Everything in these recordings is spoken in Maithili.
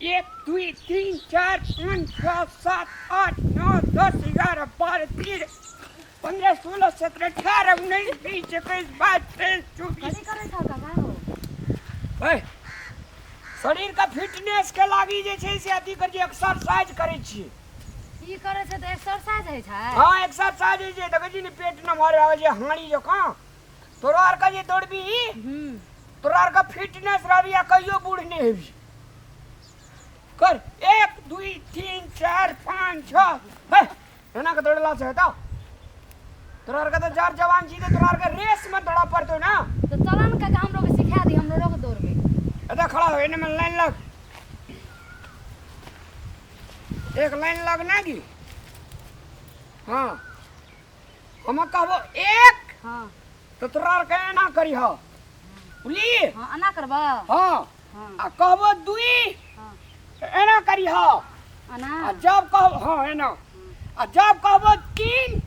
1 2 3 4 5 6 7 8 9 10 11 12 13 15 16 17 18 19 20 21 22 23 24। कथी करै छौ काका हो? ओए, शरीर के फिटनेस के लागी जे छै से अथी करै छियै, एक्सरसाइज करै छियै। ई करै छै तऽ एक्सरसाइज होइ छै? हँ, एक्सरसाइज होइ छै। देखै छी ने, पेट नमहर आबै छै हाड़ी जकाँ। तोरा आरके जे दौड़बी, तोरा आरके फिटनेस रहबी आ कहियो बूढ़ नहि हेबी। कर 1 2 3 4 5 6, हे एना के दौड़ला से हेतौ? तोरा आरके तऽ जर जवान छी तऽ तोरा आरके रेस में दौड़ा पड़तौ ना। तऽ चल ने काका, हमरो के सिखा दी, हमरो के दौड़बै। एतऽ खड़ा हो, एने में लाइन लग, एक लाइन लग ना की। हाँ, हम कहबो एक, तो तोरा आरके एना करिह, बुझली? हाँ, एना करबा। हाँ। आ कहबो दुई, तो एना करिह। एना? आ जब कहबो, हाँ एना, आ जब कहबो तीन,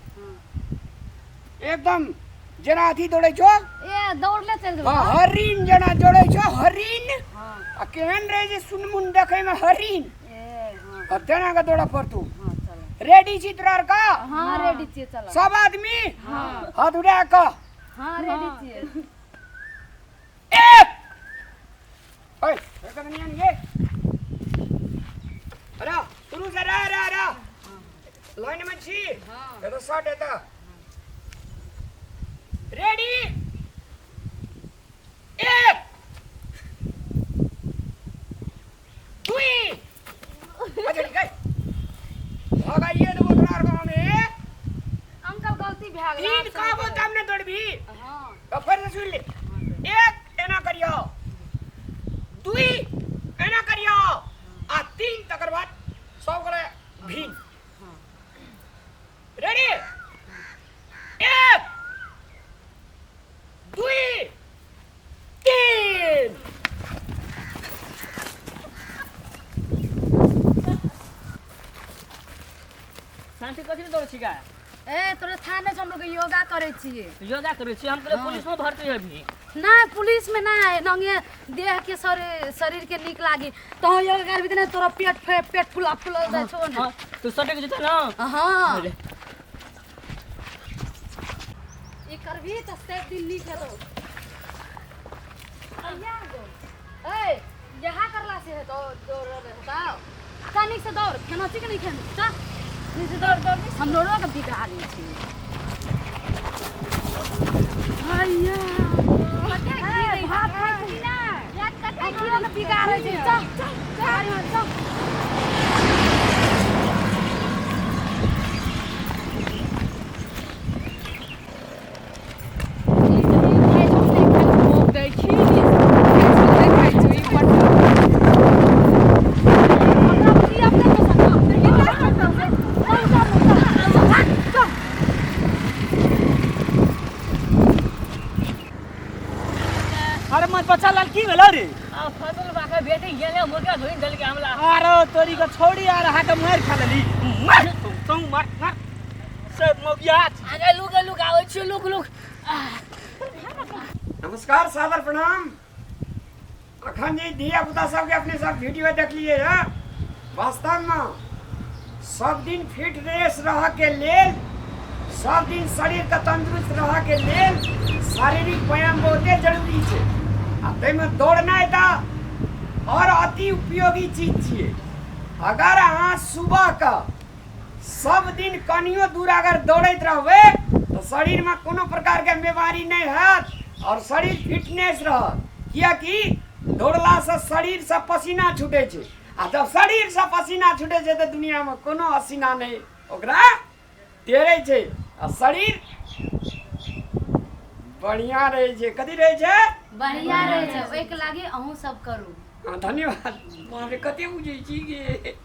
एकदम जेना अथी दौड़ै छौ। ए, दौड़ले चलि जेबै। हाँ, हरिण जेना दौड़ै छौ, हरिण। हाँ। आ केहन रहै छै सुनमुन देखै में हरिण। ए हाँ। आ तेना के दौड़ऽ पड़तौ। हाँ, चल। रेडी छी तोरा आर का? हाँ, रेडी छियै, चल। सब आदमी हाथ उठा कऽ। हाँ, रेडी छियै। एक, ओए, एक आदमी आन गे। अरे शुरू से रा रा रा लाइन में छी। एतो शर्ट, एतो रेडी। 1 2, अच्छा ठीक है, भगाइए देबो तोरा आर गाँव में। अंकल, गलती भए गेल। तीन कहबो तब ने दौड़बी। हाँ। तो फिर से सुन ले। एक एना करियो, दुई एना करियो आ तीन तकर बाद सब गोरे भीन। रेडी? 1 2 3। शांति, कथी दौड़ छी का? ए, तोरा थाह नहि छौ, हम लोग योगा करै छियै। योगा करै छी? हम कहलियै पुलिस में भर्ती हेबही। नहि, पुलिस में नहि, नंगे देह के शरीर शरीर के नीक लागी तो योगा करबी तऽ नहि तोरा पेट पेट फुला फुलल जाइ छौ ने। हाँ, तू सटक जेतै ना। हाँ। ले। ई करबी तऽ सब दिन नीक हेतौ। कहिया गो? ए, यहाँ करला से हेतौ, दौड़ल हेतौ? चल, नीक से दौड़। खेना छी कि नहि खेना? चल, नीक से दौड़, दौड़। हम दौड़ो के बिगाड़ै छी। हैया, ए, भात खाइ छी कि नहि? हम के बिगाड़ै छी। चल चल चल चल। अरे मत बच्चा लाल, की भेलो रे? आ फसल बाका बेटे गेले, मुर्गा धोइन देलकै हमला। अरे तोरी के छौड़ी आर हाथ मार खा लेली। मार तू, मार मार से मौगिया। अरे लुक लुक, आबै छी, लुक लुक। नमस्कार, सादर प्रणाम। अखन जे धिया पुता सबके अपने सब वीडियो देखलिए है, वास्तवमे सब दिन फिटनेस रह के लेल, सब दिन शरीर के तंदुरुस्त रह के लेल शारीरिक व्यायाम बहुते जरूरी छै आ ताहिमे दौड़नाइ तऽ और अति उपयोगी चीज छियै। अगर अहाँ सुबह के सब दिन कनियो दूर अगर दौड़ैत रहबै तऽ शरीरमे कोनो प्रकारके बीमारी नहि हैत आओर शरीर फिटनेस रहत, किएकि दौड़लासँ शरीरसँ पसीना छूटै छै आ जब शरीरसँ पसीना छूटै छै तऽ दुनियामे कोनो असीना नहि ओकरा टेरै छै आ शरीर बढ़िआँ रहै छै। कथी रहै छै? बढ़िया रहै छै। ओहिके लागी अहूँ सब करू। हँ, धन्यवाद। बाप रे, कते बुझै छी गे।